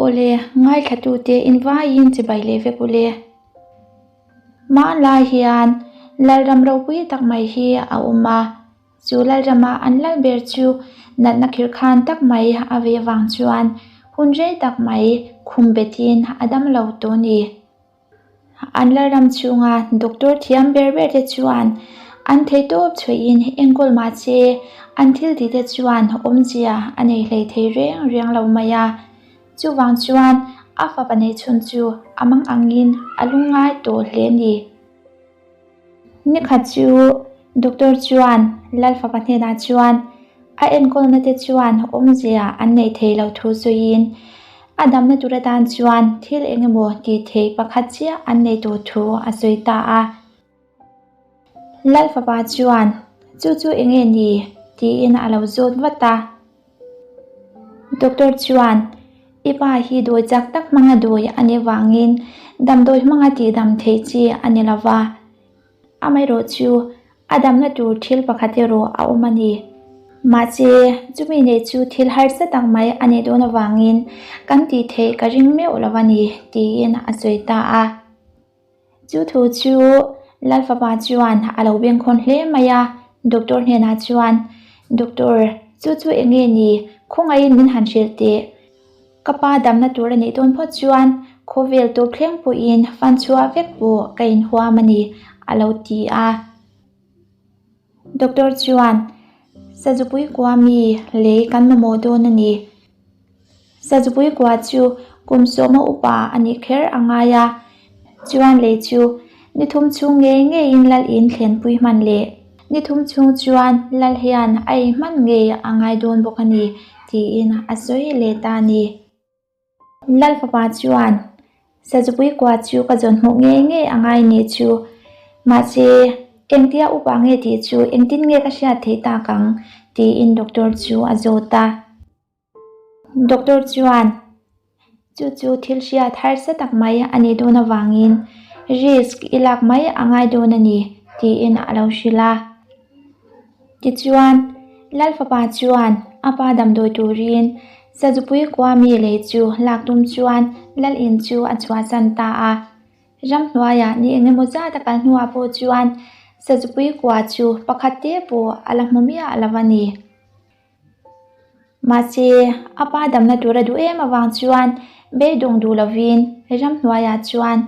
Awle, ngaithlatute invaiin chibai leh vek ule. Hmanlai hian Lalram ropui tak mai hi a awm a, chu Lalrama an lal ber chu natna khirkhan tak mai a ve vang chuan hun rei tak mai khum betin a dam lo tawh a ni. An Lalram chhunga doctor thiam ber ber te chuan an theihtawp chhuahin enkawl mahse an thil tih te chuan awmzia a nei hlei thei reng reng lo mai a. Chuvang chuan a fapa neih chhun chu a mang angin a lungngai tawh hle a ni. Nikhat chu doctor chuan Lal fapa hnenah chuan a enkawlna te chuan awmzia an neih theih loh thu sawiin a damna tur atan chuan thil eng emaw tih theih pakhat chiah an neih tawh thu a sawi ta a. Lal fapa chuan chu chu eng nge ni tiin a lo zawt vat a. Doctor chuan i pa hi dawi chak tak hmanga dawi a nih vangin damdawi hmanga tihdam theih chi a ni lo va, amaherawh chu a damna tur thil pakhat erawh a awm a ni. Mahse, chumi neih chu thil harsa tak mai a nih dawn avangin kan tih theih ka ring meuh lo a ni tiin a sawi ta a. Chu thu chu Lal fapa chuan a lo bengkhawn hle mai a, doctor hnenah chuan, Doctor, chu chu eng nge ni? Khawngaihin min han hrilh teh. Ka pa damna tur a nih dawn phawt chuan khawvel tawp thleng pawhin fan chhuah vek pawh ka inhuam a ni, a lo ti a. Doctor chuan, Sazupui kua mi lei kan mamawh dawn a ni. Sazupui kua chu kum sawma upa a nih kher a ngai a, chuan lei chu ni thum chhung ngei ngeiin lal in thlenpui hman leh ni thum chhung chuan lal hian a ei hman ngei a ngai dawn bawk a ni tiin a sawi leh ta a ni. Lal fapa chuan Sazupui kua chu ka zawn hmuh ngei ngei a ngai nih chu. Mahse, engtia upa nge tih chu engtin nge ka hriat theih tak ang? tiin doctor chu a zawt a. Doctor chuan chu chu thil hriat harsa tak mai a nih dawn avangin risk i lak mai a ngai dawn a ni tiin a lo hrilh a. Tichuan, Lal fapa chuan a pa damdawi turin Sazupui kua mi lei chu lak tum chuan Lal in chu a chhuahsan ta a. Ramhnuaiah ni eng emaw zat a kal hnuah pawh chuan Sazupui kua chu pakhat te pawh a la hmu miah lo a ni. Mahse, a pa damna tur a duh em avang chuan beidawng duh lovin ramhnuaiah chuan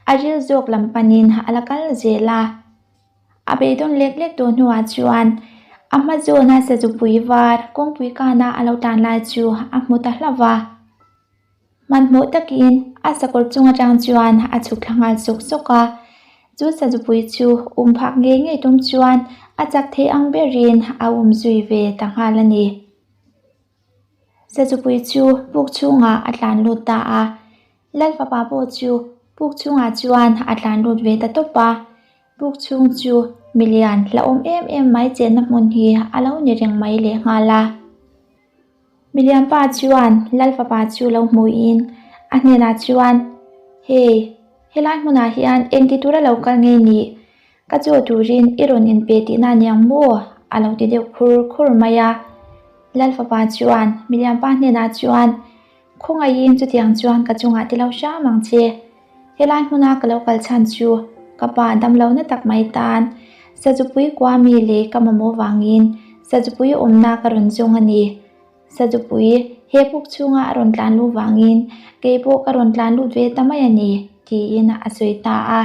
a ril zawk lam panin a la kal zel a. A beidawn lek lek tawh hnuah chuan a hma zawna sazupui var kawngpui kana a lo tan lai chu a hmu ta hlauh va. Hmanhmawh takin a sakawr chung atang chuan a chhuk thla nghal sawk sawk a, chu sazupui chu um phak ngei ngei tum chuan a chak thei ang berin a um zui ve ta nghal a ni. Sazupui chu puk chhungah a tlan lut ta a, Lal fapa pawh chu puk chhungah chuan a tlan lut ve ta tawp a, puk chhung chu milian hlauhawm em em mai chenna hmun hi a lo ni reng mai lehnghal a. Milian pa chuan Lal fapa chu lo hmuhin a hnenah chuan, Hei, helai hmunah hian engti tura lo kal nge nih? Ka chaw turin i rawn inpe tihna aniang maw? a lo ti deuh khur khur mai a. Lal fapa chuan Milian pa hnenah chuan, Khawngaihin chutiang chuan ka chungah ti lo hram ang che. Helai hmuna ka lo kal chhan chu ka pa damlohna tak mai tan Sazupui kua mi leh ka mamawh vangin Sazupui awmna ka rawn zawng a ni. Sazupui he puk chhunga a rawn tlan luh vangin kei pawh ka rawn tlan lut ve ta mai a ni, tiin a sawi ta a.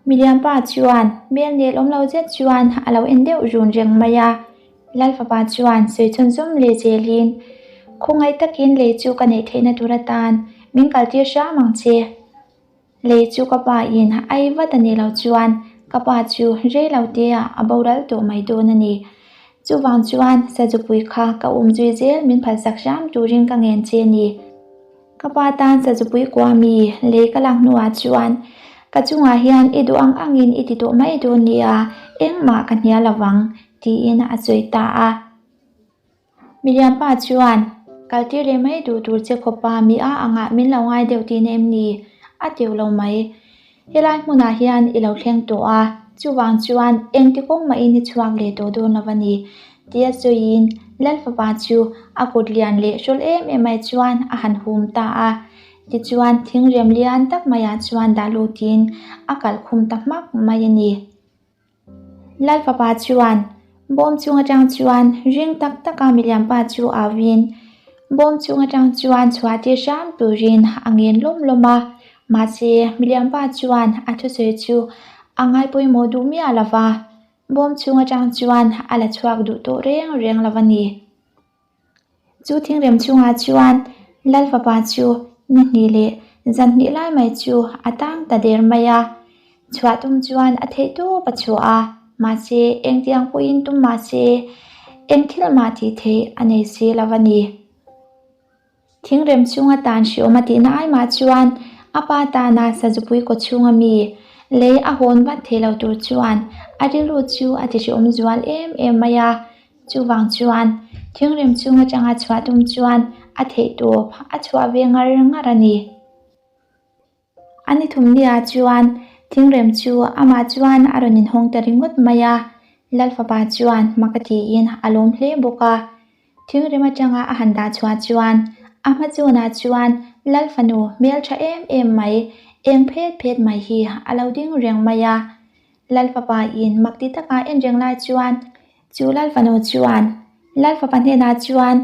Milian pa chuan hmel nel awm lo zet chuan a lo en deuh run reng mai a, Lal fapa chuan sawi chhunzawm leh zelin, Khawngaih takin lei chu ka neih theihna tur atan min kaltir hram ang che. Lei chu ka pa in a ei vat a nih loh chuan ka pa chu rei lo te ah a boral tawh mai dawn a ni. Chuvang chuan Sazupui kha ka umzui zel min phalsak hram turin ka ngen che a ni. Ka pa tan sazupui kua mi lei ka lak hnuah chuan ka chungah hian i duh ang angin i ti tawh mai dawn nia, engmah ka hnial lovang, tiin a sawi ta a. Milian pa chuan, Kaltir leh mai duh tur che khawpa mi a angah min lo ngai deuh tihna em ni? A teuh lo mai. Helai hmunah hian i lo thleng tawh a, chuvang chuan engti kawng mahin i chhuak leh tawh dawn lo a ni, tia sawiin Lal fapa chu a kut lian leh hrawl em em mai chuan a han hum ta a. Tichuan thingrem lian tak maiah chuan dah lutin a kalh khum ta hmak mai a ni. Lal fapa chuan bawm chung atang chuan ring tak taka miliam pa chu au in bawm chung atang chuan chhuah tir hram turin a ngen lawm lawm a. Mahse miliam pa chuan a thusawi chu a ngai pawimawh duh miah lo va, bawm chung atang chuan a la chhuak duh tawh reng reng lo a ni. Chu thingrem chungah chuan Lal fapa chu ni hnih leh zan hnih lai mai chu a tang ta der mai a. Chhuah tum chuan a theih tawp a chhuah a, mahse engtiang pawhin tum mahse eng thil mah tih theih a nei si lo a ni. Thingrem chunga tan hriawm a tihna ai mah chuan a pa tana sazupui kaw chhunga mi lei a hawn vat thei lo tur chuan a rilru chu a ti hriawm zual em em mai a. Chuvang chuan thingrem chung atanga chhuah tum chuan a theih tawp a chhuah ve ngar ngar a ni. A ni thumnia chuan thingrem chu amah chuan a rawn inhawng ta ringawt mai a, Lal fapa chuan hma ka tiin a lawm hle bawk a. Thingrem atanga a han dah chhuah chuan a hma chunah chuan Lal fanu hmel tha em em mai, eng phet phet mai hi a lo ding reng mai a. Lal fapa in mak ti taka en reng lai chuan chu Lal fanu chuan Lal fapa hnenah chuan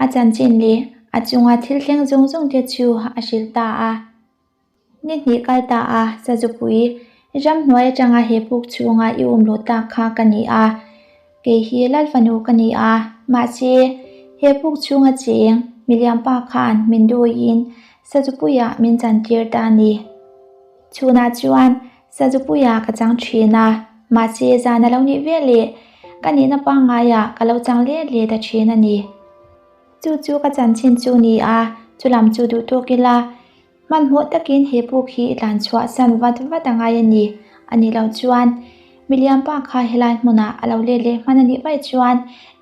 a chanchin leh a chunga thil thleng zawng zawng te chu a hrilh ta a. Ni hnih kal ta a, Sazupui, ramhnuai atanga he puk chhunga i um luh tak kha ka ni a, kei hi Lal fanu ka ni a, mahse he puk chhunga cheng miliampa khan min duiin Sazupuiah min chantir ta a ni. Chhunah chuan Sazupuia ka chang thin a, mahse zan a lo nih ve leh ka nihna pangngaiah ka lo chang let let a thin a ni. Chu chu ka chanchin chu ni a, chulam chu duh tawk ila hmanhmawh takin he puk hi i tlan chhuah san vat vat a ngai a ni. A nih loh chuan miliampa kha helai hmunah a lo let leh hman a nih vaih chuan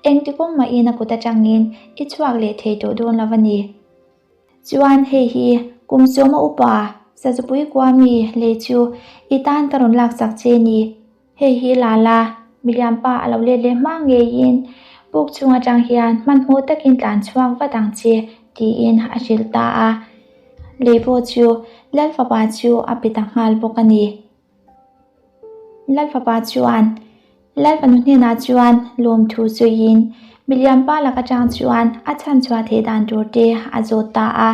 engti kawng mahin a kut atangin i chhuak leh thei tawh dawn lo a ni. Chuan hei hi kum sawma upa Sazupui kua mi lei chu i tan ka rawn lak chak che ni. Hei hi Lala, miliampa a lo let leh hma ngeiin puk chhung atang hian hmanhmawh takin tlan chhuak vat ang che tiin a hrilh ta a. Lei pawh chu Lal fapa chu a pe ta nghal bawk a ni. Lal fapa chuan Lal fanu hnenah chuan lawmthu sawiin miliampa lak atang chuan a chhanchhuah theih dan tur te a zawt ta a.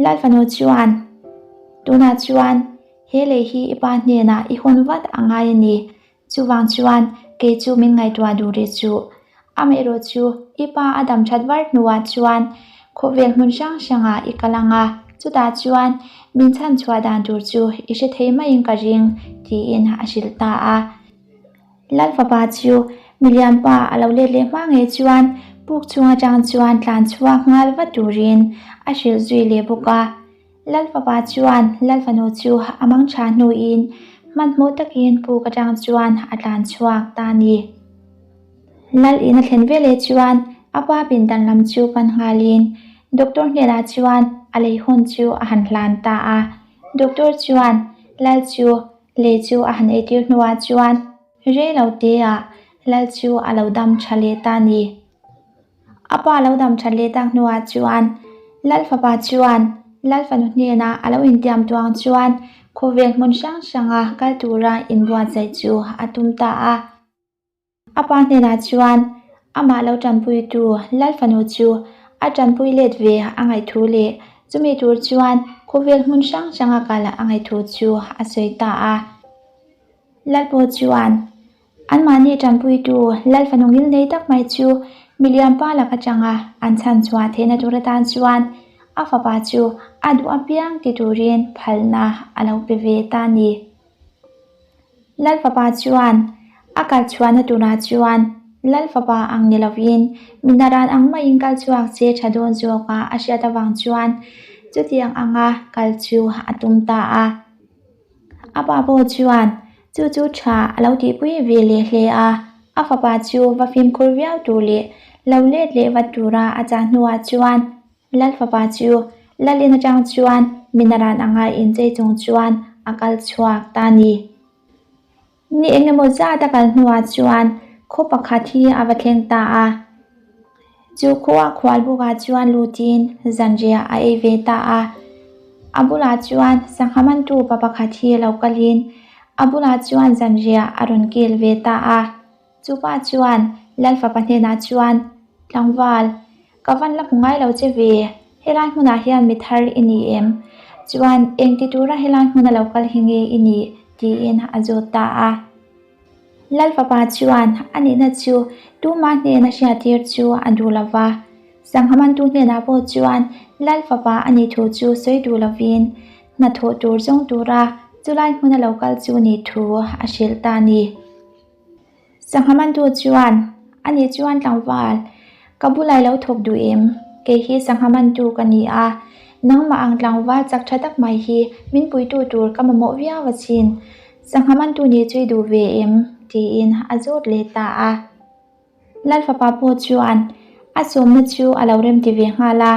Lal fanu chuan, Tunah chuan he lei hi i pa hnenah i hawn vat a ngai a ni. Chuvang chuan kei chu min ngaihtuah duh rih chuh. Amaherawh chu i pa a dam that var hnuah chuan khawvel hmun hrang hrangah i kal ang a, chutah chuan min chhan chhuah dan tur chu i hre thei maiin ka ring, tiin a hrilh ta a. Lal fapa chu milian pa a lo let leh hma ngei chuan puk chhung atang chuan tlan chhuak nghal vat turin a hrilh zui leh bawk a. Lal fapa chuan Lal fanu chu a mang tha hnuin hmanhmawh takin puk atang chuan a tlan chhuak ta a ni. Lal in a thlen veleh chuan a pa pindan lam chu pan nghalin doctor hnenah chuan a lei hun chu a han hlan ta a. Doctor chuan Lal chu Lei chu a han eitir hnuah chuan rei lo teah Lal chu a lo dam tha leh ta a ni. A pa lo dam that leh tak hnuah chuan Lal fapa chuan Lal fanu hnenah a lo intiam tuang chuan khawvel hmun hrang hranga kal tura inbuatsaih chu a tum ta a. A pa hnenah chuan amah lo tanpuitu Lal fanu chu a tanpui let ve a ngaihthu leh chumi tur chuan khawvel hmun hrang hranga kal a ngaihthu chu a sawi ta a. Lal pawh chuan anmahni tanpuitu Lal fanu ngil nei tak mai chu milian pa lak atanga an chhan chhuah theihna tur atan chuan a fapa chu a duh apiang ti turin phalna a lo pe ve ta a ni. Lal fapa chuan a kal chhuahna turah chuan Lal fapa ang ni lovin minaran ang maiin kal chhuak che tha dawn zawka a hriat avang chuan chutiang anga kal chu a tum ta a. A pa pawh chuan chu chu tha a lo tihpui ve leh hle a, a fapa chu va fimkhur viau tur leh lo let leh vat tura a chah hnuah chuan Lal fapa chu Lalin atang chuan minaran anga inchei chung chuan a kal chhuak ta a ni. Ni eng emaw zat a kal hnuah chuan khaw pakhat hi a va thleng ta a. Chu khua khualbukah chuan lutin zanriah a ei ve ta a. A bulah chuan sangha mantu pa pakhat hi lo kalin a bulah chuan zanriah a rawn kil ve ta a. Chu pa chuan Lal fapa hnenah chuan, Tlangval, ka van la hmu ngai lo che ve, helai hmunah hian mi thar i ni em? Chuan engti tura helai hmuna lo kal hi nge i nih? tiin a zawt ta a. Lal fapa chuan a nihna chu tuma hnena hriattir chu a duh lo va, Sangha mantu hnenah pawh chuan Lal fapa a nih thu chu sawi duh lovin hnathawh tur zawng tura chulai hmuna lo kal chu nih thu a hrilh ta a ni. Sangha mantu chuan, A nih chuan tlangval, ka bulai lo thawk duh em? Kei hi sangha mantu ka ni a, nangmah ang tlangval chak tha tak mai hi min puitu tur ka mamawh viau asin. Sangha mantu nih chu i duh ve em? tiin a zawt leh ta a. Lal fapa pawh chuan a sawmna chu a lo remti ve nghal a.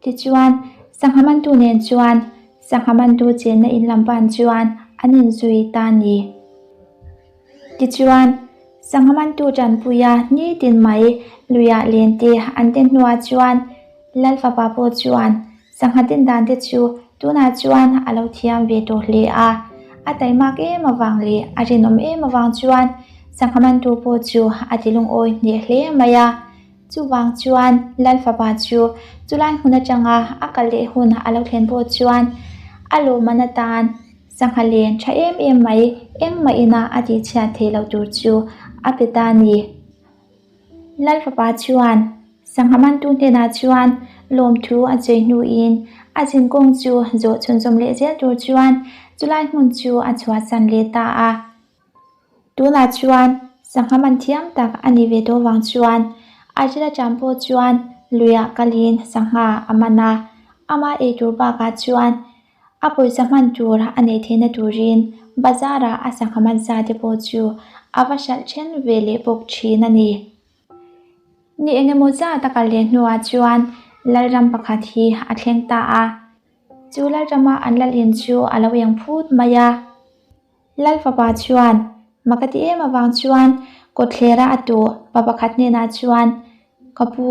Tichuan, sangha mantu nen chuan sangha mantu chenna in lam pan chuan an inzui ta a ni. Tichuan, sangha mantu tanpuia nitin mai luiah len te an ten hnuah chuan Lal fapa pawh chuan sangha tin dan te chu tunah chuan a lo thiam ve tawh hle a. A taimak em avang leh a rinawm em avang chuan sangha mantu pawh chu a ti lungawi hneh hle mai a. Chuvang chuan Lal fapa chu chulai hmun atanga a kal leh hun a lo thlen pawh chuan a lawmman atan sangha len tha em em mai engmah ina a tihchhiat theih loh tur chu a pe ta a ni. Lal fapa chuan sangha mantu hnenah chuan lawmthu a chei hnuin a zinkawng chu zawh chhunzawm leh zel tur chuan chulai hmun chu a chhuahsan leh ta a. Tunah chuan sangha man thiam tak a nih ve tawh vang chuan Arjila Cham pawh chuan luiah kalin sangha a man a, ama ei tur bakah chuan a pawisa hman tur a neih theihna turin bazar-ah a sangha man sa te pawh chu a va hralh then ve leh bawk thin a ni. Ni engemaw zat a kal leh hnuah chuan Lalram pakhat hi a thleng ta a, chu Lalrama an lal in chu a lo eng phut mai a. Lal fapa chuan mak a ti em avang chuan kawtthlera a tuh pa pakhat hnenah chuan, Ka pu,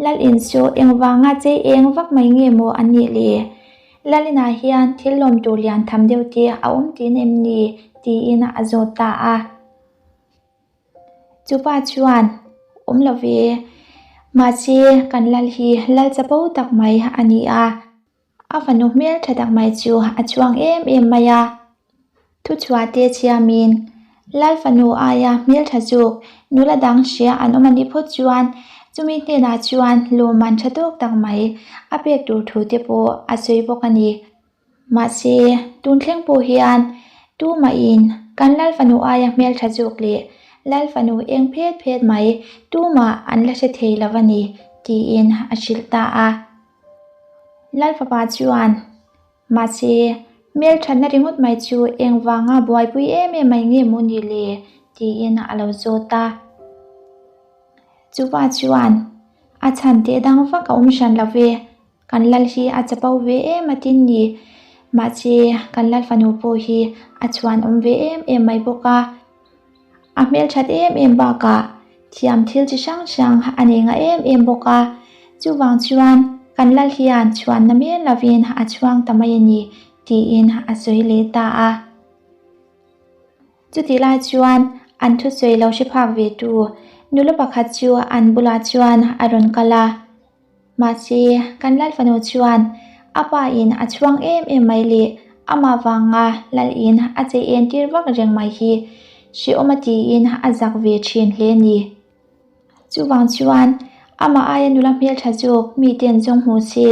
Lal in chu engvanga chei eng vak mai nge maw an nih le? Lal inah hian thil lawm tur lian tham deuh te a awm tiin em ni? tiin a zawt ta a. Chu pa chuan, Awm lo ve, mahse kan lal hi lal chapo tak mai a ni a. A fanu hmel tha tak mai chu a chuang em em mai a, thuchhuah te chhiamin Lal fanu aia hmel tha zuk nula dang hria an awm a nih phawt chuan chumi hnenah chuan lawmman tha tawk tak mai a pek tur thu te pawh a sawi bawk a ni. Mahse, tun thleng pawh hian tumahin kan Lal fanu aia hmel tha zuk leh Lal fanu eng phet phet mai tumah an la hre thei lo a ni tiin a hrilh ta a. Lal fapa chuan, Mahse, hmel thatna ringawt mai chu engvanga buaipui em em mai nge maw ni le? tiin a lo zawt a. Chupa chuan, A chhan teh dang vak a awm hran lo ve, kan lal hi a chapo ve em a tin ni. Mahse, kan lal fanu pawh hi a chhuan awm ve em em mai bawk a. A hmelthat em em bakah thiam thil chi hrang hrang a nei ngah em em bawk a, chuvang chuan kan lal hian chhuanna men lovin a chhuang ta mai a ni tiin a sawi leh ta a. Chutih lai chuan an thusawi lo hre phak ve tu nula pakhat chu an bulah chuan a rawn kal a. Mahse, kan lal fanu chuan a pa in a chhuang em em mai leh amah vanga lal in a chei en tir vak reng mai hi hrehawm a tiin a zak ve thin hle a ni. Chuvang chuan amah aia nula hmeltha zawk miten zawng hmu se,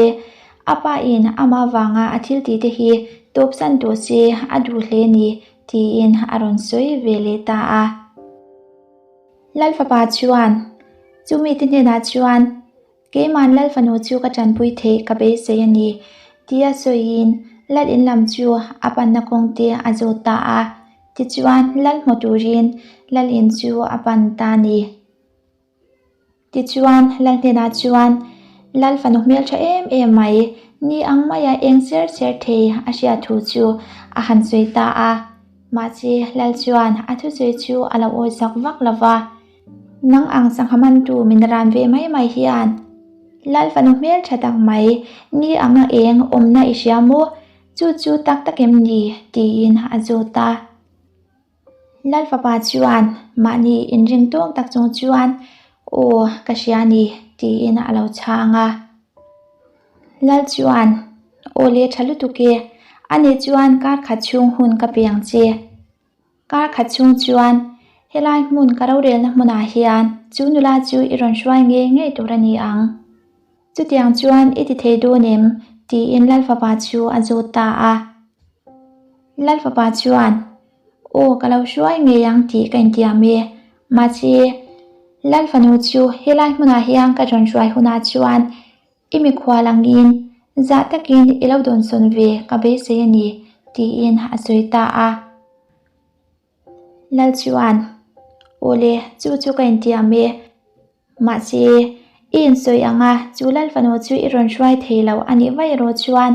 a pa in amah vanga a thil tih te hi tawpsan tawh se a duh hle a ni tiin a rawn sawi ve leh ta a. Lal fapa chuan, Chu mite hnenah chuan, Keiman Lal fanu chu ka tanpui theih ka beisei a ni, tia sawiin Lal in lam chu a panna kawng te a zawt ta a. Tichuan, Lal hmu turin Lal in chu a pan ta a ni. Tichuan, Lal hnenah chuan, Lal fanu hmeltha em em mai, ni ang maia eng cher cher thei a hriat thu chu a han sawi ta a. Mahse, Lal chuan a thusawi chu a lo awizak vak lo va. Nang ang sangha mantu min ran ve mai mai hian Lal fanu hmel tha tak mai ni anga eng awmna i hria maw? Chu chu tak tak em ni? tiin a zawt a. Lal fapa chuan mahni inring tawk tak chung chuan Aw ka hria ni tiin a lo chhang a. Lal chuan Aw le tha lutuk e, ani chuan kar khat chhung hun ka pe ang che. Kar khat chhung chuan helai hmun ka rorelna hmunah hian chu nula chu i rawn hruai ngei ngei tur a ni ang. Chutiang chuan i ti thei dawn em? tiin Lal fapa chu a zawt ta a. Lal fapa chuan, Aw ka lo hruai ngei ang tih ka intiam e. Mahse, Lal fanu chu helai hmunah hian ka rawn hruai hunah chuan I mikhual angin zah takin i lo dawnsawn ve ka beisei a ni, tiin a sawi ta a. Lal chuan, Aw le, chu chu ka intiam e. Mahse, i insawi anga chu Lal fanu chu i rawn hruai thei lo a nih vaih erawh chuan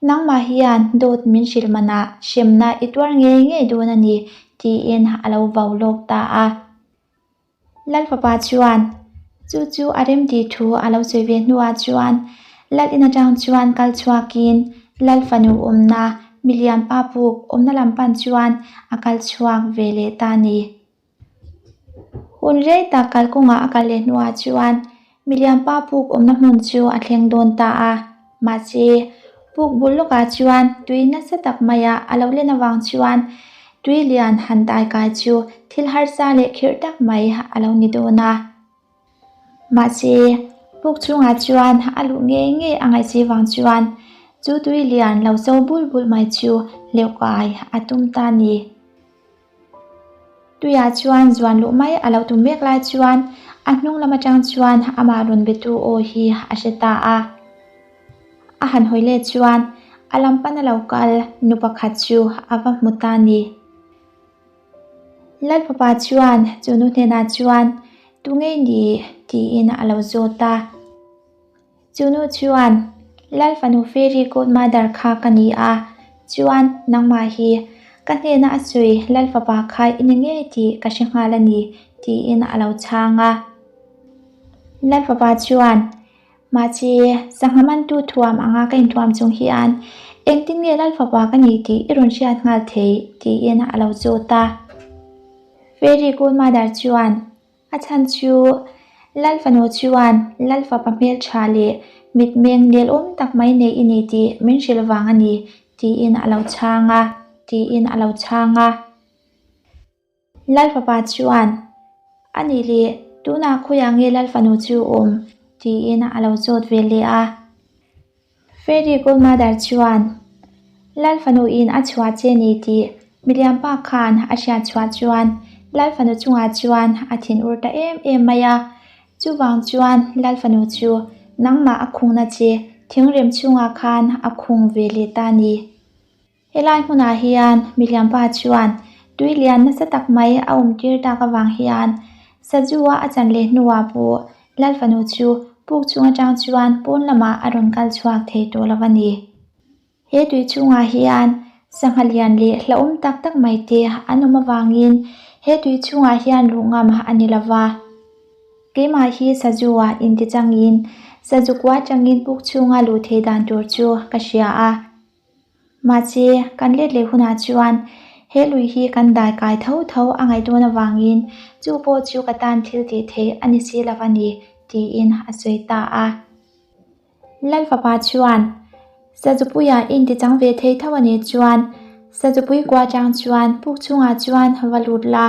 nangmah hian dawt min hrilh manah hremna i tuar ngei ngei dawn a ni, tiin a lo vau lawk ta a. Lal fapa chuan chu chu a rem tih thu a lo sawi ve hnuah chuan Lal in atang chuan kal chhuakin Lal fanu awmna milian pa puk awmna lam pan chuan a kal chhuak ve leh ta a ni. Hun rei tak kalkawngah a kal leh hnuah chuan milian pa puk awmna hmun chu a thleng dawn ta a, mahse puk bul lawkah chuan tui nasa tak maia a lo len avang chuan tui lian han tai kai chu thil harsa leh khirh tak mai a lo ni dawn a. Mahse puk chhungah chuan a luh ngei ngei a ngaihsi vang chuan chu tui lian lo so bul bul mai chu hleuh kai a tum ta a ni. Tuiah chuan zuan luh mai a lo tum mek lai chuan a hnung lam atang chuan amah rawn betu aw hi a hre ta a. A han hawi let chuan a lam pana lo kal nu pakhat chu a va hmu ta a ni. Lal fapa chuan chu nu hnenah chuan Tu ngei ni? tiin a lo zawt a. Chu nu chuan, Lal fanu Fairy Godmother kha ka ni a, chuan nangmah hi ka hnena a sawi Lal fapa kha i ni ngei tih ka hre nghal a ni, tiin a lo chhang a. Lal fapa chuan, Mahse, sangha mantu thuam anga ka inthuam chung hian engtin nge Lal fapa ka ni tih i rawn hriat nghal thei, tiin a lo zawt a. Fairy Godmother chuan, A chhan chu Lal fanu chuan Lal fapa hmeltha leh mitmeng nelawm tak mai nei i ni tih min hrilh vang a ni tiin a lo chhang a, tiin a lo chhang a. Lal fapa chuan, A nih leh, tunah khawiah nge Lal fanu chu awm? tiin a lo zawt ve leh a. Fairy Godmother chuan Lal fanu in a chhuah che ni tih milian pa khan a hriat chhuah chuan Lal fanu chungah chuan a thin ur ta em em mai a. Chuvang chuan Lal fanu chu nangmah a khungna che thingrem chhungah khan a khung ve leh ta a ni. Helai hmunah hian milianpa chuan tui lian nasa tak mai a awm tir tak avang hian Sazua a chan leh hnuah pawh Lal fanu chu puk chung atang chuan pawn lamah a rawn kal chhuak thei tawh lo a ni. He tui chhungah hian sangha lian leh hlauhawm tak tak mai te an awm avangin he tui chhungah hian luh ngam a ni lova. Keimah hi Sazua intichangin Sazu kua atangin puk chhunga luh theih dan tur chu ka hria a. Mahse, kan let leh hunah chuan he lui hi kan dai kai tho tho a ngaih dawn avangin chu pawh chu ka tan thil tih theih a ni si lo a ni, tiin a sawi ta a. Lal fapa chuan, Sazupuia i intichang ve thei tho a nih chuan Sazupui kua chang chuan puk chhungah chuan va lut la,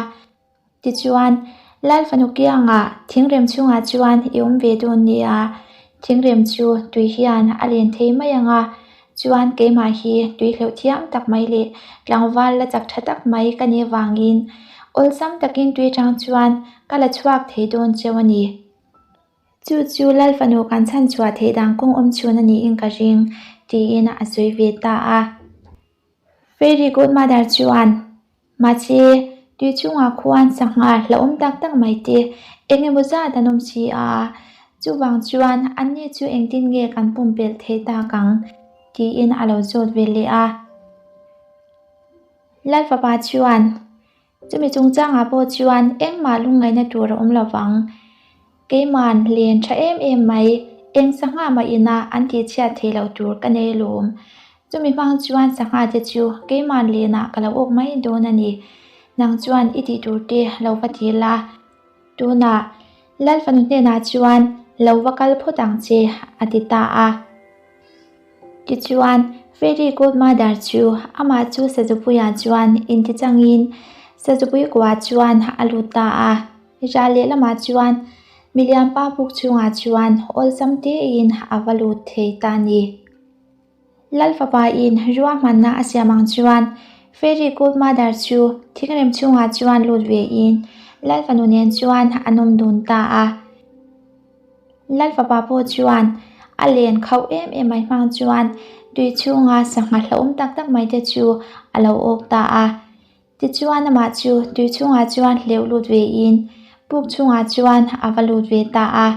Tichuan, Lal fanu kiangah thingrem chhungah chuan i awm ve dawn nia, thingrem chu tui hian a len thei mai ang a, chuan keimah hi tui hleuh thiam tak mai leh tlangval la chak tha tak mai ka nih avangin awlsam takin tui atang chuan ka la chhuak thei dawn cheu a ni. Chu chu Lal fanu kan chhan chhuah theih dan kawng awm chhun a niin ka ring, tiin a sawi ve ta a. Fairy Godmother chuan, Mahse, tui chungah khuan sangha hlauhawm tak tak mai te eng emaw zat an awm si a, chuvang chuan anni chu engtin nge kan pumpelh theih tak ang? tiin a lo zawt ve leh a. Lal fapa chuan. Chumi chungchangah pawh chuan engmah lungngaihna tur a awm lo vang. Keiman len tha em em mai, eng sangha mah ina an tihchhiat theih loh tur ka nei alawm. Chumi hmang chuan sangha te chu keiman lenah ka lo awk mai dawn a ni. Nang chuan i tih tur te lo va ti la. Tunah Lalfanu hnenah chuan lo va kal phawt ang che a ti ta a. Tichuan, Fairy Godmother chu amah chu Sazupuiah chuan intichangin Sazupui kuah chuan a lut ta a. Ral lehlamah chuan milianpa buk chhungah chuan awlsam tein a va lut thei ta a ni. Lal fapain ruahmanna a siam ang chuan Fairy Godmother chu thingrem chhungah chuan lut vein Lal fanu nen chuan an awm dun ta a. Lal fapa pawh chuan a len khauh em em mai hmang chuan tui chhunga sangha hlauhawm tak tak mai te chu a lo awk ta a. Tichuan amah chu tui chhungah chuan hleuh lut ve in puk chhungah chuan a va lut ve ta a.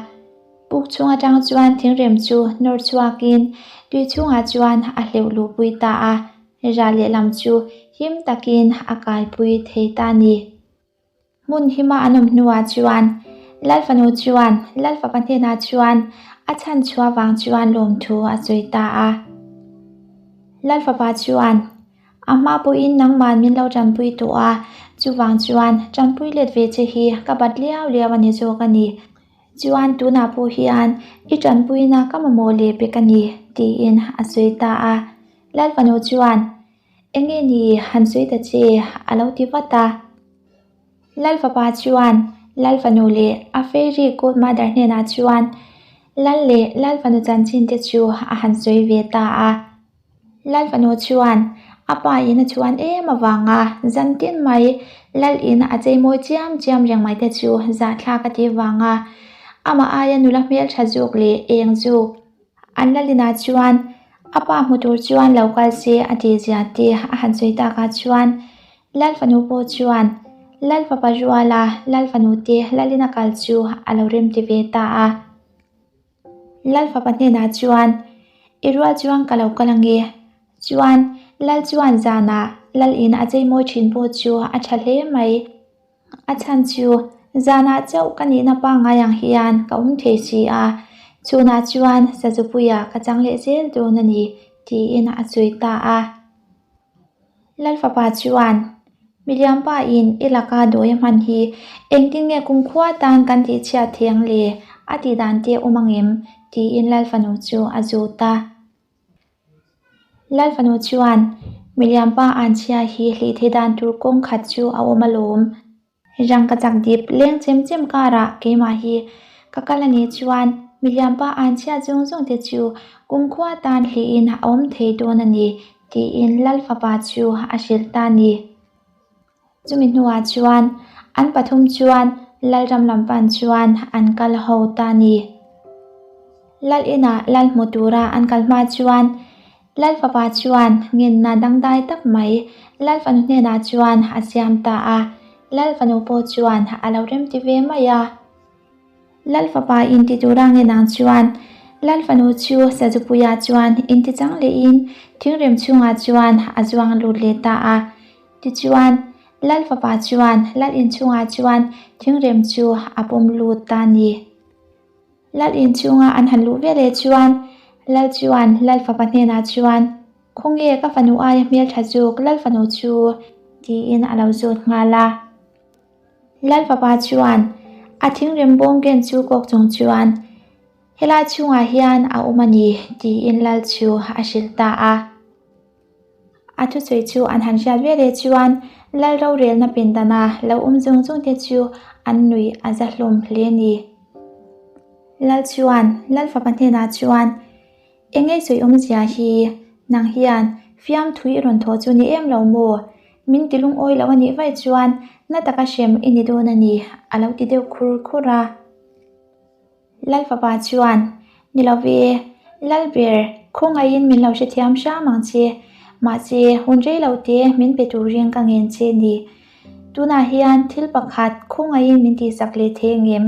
Puk chhung atang chuan thingrem chu nawr chhuakin tui chhungah chuan a hleuh luh pui ta a, ral lehlam chu him takin a kaipui thei ta a ni. Hmun hima an awm hnuah chuan Lal fanu chuan Lal fapa hnenah chuan a chhan chhuah vang chuan lawmthu a sawi ta a. Lal fapa chuan A hma pawhin nangman min lo tanpui tawh a, chuvang chuan tanpui let ve che hi ka bat liau liau a ni zawk a ni. Chuan tunah pawh hian i tanpuina ka mamawh leh pek a ni, tiin a sawi ta a. Lal fanu chuan Enge ni han sawi ta che a lo ti vat a. Lal fapa chuan Lal fanu leh a fairy godmother hnenah chuan Lal leh Lal fanu chanchin te chu a han sawi ve ta a. Lal fanu chuan a pa in a chuan em avanga zan tin mai Lal in a chei mawi chiam chiam reng mai te chu zahthlak a ti vanga amah aia nula hmeltha zuk leh eng zuk An Lalinah chuan a pa hmu tur chuan lo kal se a tih zia te a han sawi takah chuan Lal fanu pawh chuan Lal fapa ruala Lal fanu te Lalina kal chu a lo rem ti ve ta a. Lal fapa hnenah chuan I rual chuan ka lo kal ange chuan Lal chuan zanah Lal in a chei mawi thin pawh chu a tha hle mai. A chhan chu zanah chauh ka nihna pangngai ang hian ka awm thei si a, chhunah chuan Sazupuia ka chang leh zel dawn a ni, tiin a sawi ta a. Lalfapa chuan, Milianpa in i laka dawi a hman hi engtin nge kumkhua tan kan tihchhiat thei ang le? a tih dan te awm angem? tiin Lalfanu chu a zawt a. Lal fanu chuan Milianpa Anchhia hi hlih thei dan tur kawng khat chu a awm alawm. Rangka chak dip leng chem chem karah keimah hi ka kal a nih chuan Milianpa Anchhia zawng zawng te chu kumkhua tan hlihin a awm thei dawn a ni tiin Lal fapa chu a hrilh ta a ni. Chumi hnuah chuan an pathum chuan Lalram lam pan chuan an kal ho ta a ni. Lal inah Lal hmu tura an kal hma chuan Lal fapa chuan ngenna dangdai tak mai Lal fanu hnenah chuan a siam ta a, Lal fanu pawh chuan a lo remti ve mai a. Lal fapa inti tura ngenang chuan Lal fanu chu Sazupuia chuan inti chang lehin thingrem chhungah chuan a zuang lut leh ta a. Tichuan, Lal fapa chuan Lal inchhungah chuan thingrem chu a pawm lut ta a ni. Lal inchhunga an han luh veleh chuan Lal chuan Lal fapa hnenah chuan, Khawnge ka fanu aia hmeltha zuk Lal fanu chu? tiin a lo zawt nghal a. Lal fapa chuan a thingrem bawm ken chu kawk chung chuan, Helai chhungah hian a awm a ni, tiin Lal chu a hrilh ta a. A thusawi chu an han hriat veleh chuan Lal rorelna pindana lo awm zawng zawng te chu an nuih a za hlawm hle a ni. Lal chuan Lal fapa hnenah chuan, Eng nge sawi awmzia hi? Nang hian fiamthu i rawn thawh chu ni em lo maw? Min ti lungawi lo a nih vaih chuan na taka hrem i ni dawn a ni, a lo ti deuh khur khur a. Lal fapa chuan, Ni lo ve, Lalber, khawngaihin min lo hrethiam hram ang che. Mahse, hun rei lo te min pe turin ka ngen che ni. Tunah hian thil pakhat khawngaihin min tihsak leh thei ngem?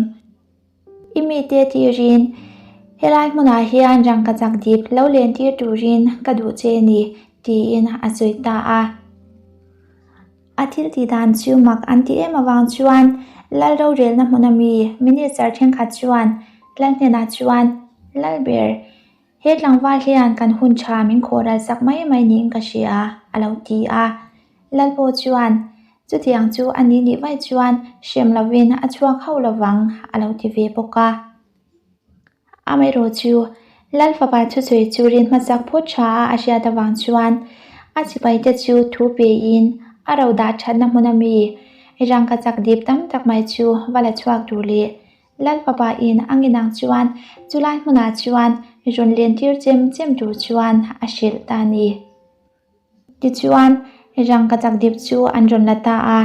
I mite tirin, helai hmunah hian rangkachak dip lo len tir turin ka duh che ni, tiin a sawi ta a. A thil tih dan chu mak an ti em avang chuan Lal rorelna hmuna mi Minister thenkhat chuan Lal hnenah chuan, Lalber, he tlangval hian kan hun tha min khawh ral sak mai mai niin ka hria, a lo ti a. Lal pawh chuan, Chutiang chu a ni nih vaih chuan hrem lovin a chhuak hauh lovang, a lo ti ve bawk a. Amaherawh chu, Lal fapa thusawi chu rin hmasak phawt tha a a hriat avang chuan a sipaite chu thu pein a ro dah thatna hmuna mi rangka chak dip tam tak mai chu va la chhuak tur leh Lal fapa in a nginang chuan chulai hmunah chuan rawn len tir chem chem tur chuan a hrilh ta a ni. Tichuan, rangka chak dip chu an rawn la ta a.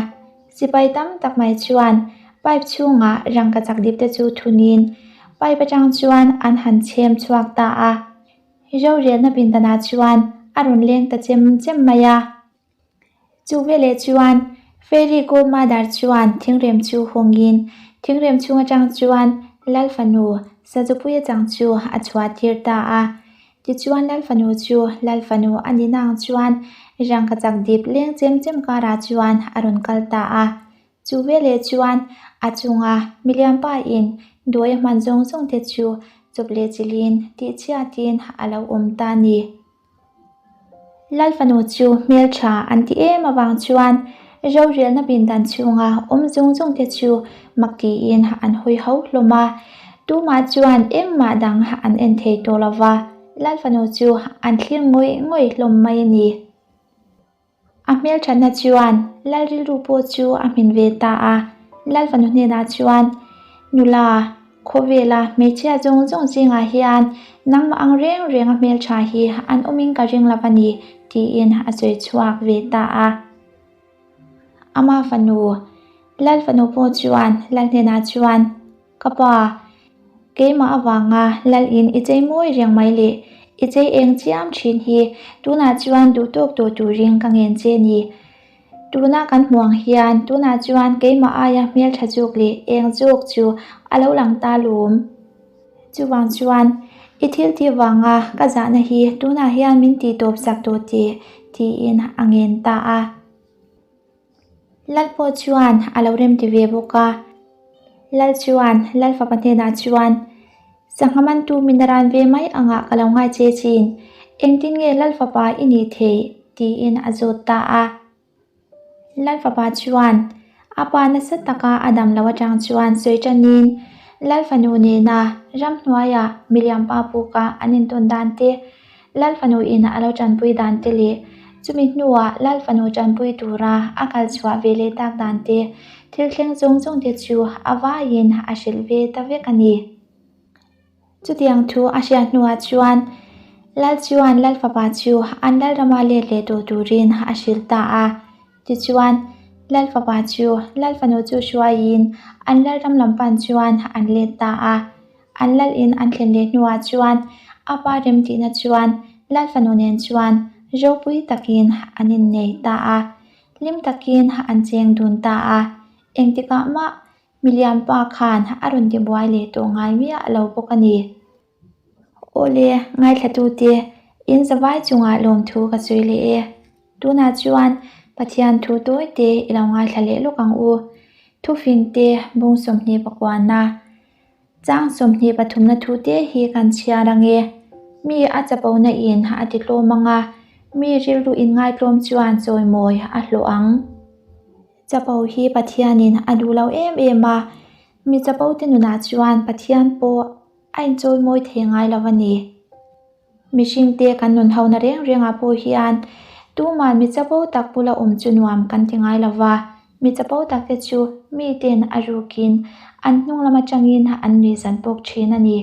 Sipai tam tak mai chuan pipe chhungah rangka chak dip te chu thunin pipe atang chuan an han chhem chhuak ta a. Rorelna pindanah chuan a rawn leng ta chem chem mai a. Chu veleh chuan Fairy Godmother chuan thingrem chu hawngin thingrem chhung atang chuan Lal fanu Sazupuia chang chu a chhuah tir ta a. Tichuan Lal fanu chu Lal fanu a ni nang chuan rangka chak dip leng chem chem karah chuan a rawn kal ta a. Chu veleh chuan a chunga milianpa in dawi a hman zawng zawng te chu chawp leh chilhin tihchhiatin a lo awm ta a ni. Lal fanu chu hmeltha an ti em avang chuan rorelna pindan chhunga awm zawng zawng te chu mak tiin an hawi ho hlawm a, tumah chuan engmah dang an en thei tawh lo va, Lal fanu chu an thlir ngawih ngawih hlawm mai a ni. A hmelthatna chuan Lal rilru pawh chu a hmin ve ta a, Lal fanu hnenah chuan, Nula, khawvela hmeichhia zawng zawng zingah hian nangmah ang reng reng a hmeltha hi an awmin ka ring lo a ni, tiin a sawi chhuak ve ta a. Ama fanu, Lal fanu pawh chuan Lal hnenah chuan, Ka pa, keimah avanga lal in i chei mawi reng mai leh i chei eng chiam thin hi tunah chuan duh tawk tawh turin ka ngen che ni. Tuna kan hmuh ang hian tunah chuan keimah aia hmeltha zawk leh eng zawk chu a lo lang ta lawm. Chuvang chuan i thil tih vanga ka zahna hi tunah hian min tih tawp sak tawh teh tiin a ngen ta a. Lal pawh chuan a lo rem ti ve bawk a. Lal chuan Lal fapa hnenah chuan, Sangha mantu min ran ve mai angah ka lo ngai che chin, engtin nge Lal fapa i nih theih? tiin a zawt ta a. Lal fapa chuan a pa nasa taka a dam lo atang chuan sawi tanin Lal fanu nena ramhnuaia miliam pa puka an intawn dan te, Lal fanu in a lo tanpui dan te leh chumi hnuah Lal fanu tanpui tura a kal chhuah ve leh tak dan te, thil thleng zawng zawng te chu a vaiin a hrilh ve ta vek a ni. Chutiang thu a hriat hnuah chuan Lal chuan Lal fapa chu an Lal rama let leh tawh turin a hrilh ta a. Tichuan, Lal fapa chu Lal fanu chu hruaiin an Lal ram lam pan chuan an let ta a. An lal in an thlen leh hnuah chuan a pa remtihna chuan lal fanu nen chuan ropui takin an innei ta a, hlim takin an cheng dun ta a, engtikah mah milian pa khan a rawn ti buai leh tawh ngai miah lo bawk a ni. Awle, ngaithlatute, in zavai chungah lawmthu ka sawi leh e. Tunah chuan Pathian thu tawi te i lo ngaithla leh lawk ang u. Thufing te bung 21na. Chang 23na thu te hi kan chhiar ang e. Mi a chapona in a ti tlawm ang a, mi rilru in ngaitlawm chuan chawimawi a hlawh ang. Chapo hi Pathianin a duh lo em em a, mi chapo te nunah chuan Pathian pawh a inchawimawi thei ngai lo a ni. Mihringte kan nun hona reng rengah pawh hian tumah mi chapo tak bula awm chu nuam kan ti ngai lo va, mi chapo takte chu miten a rukin an hnung lam atangin an nui zan pawk thin a ni.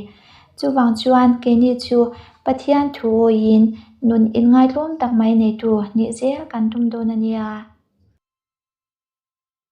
Chuvang chuan keini chu Pathian thu awiin nun inngaitlawm tak mai neitu nih zel kan tum dawn a nia.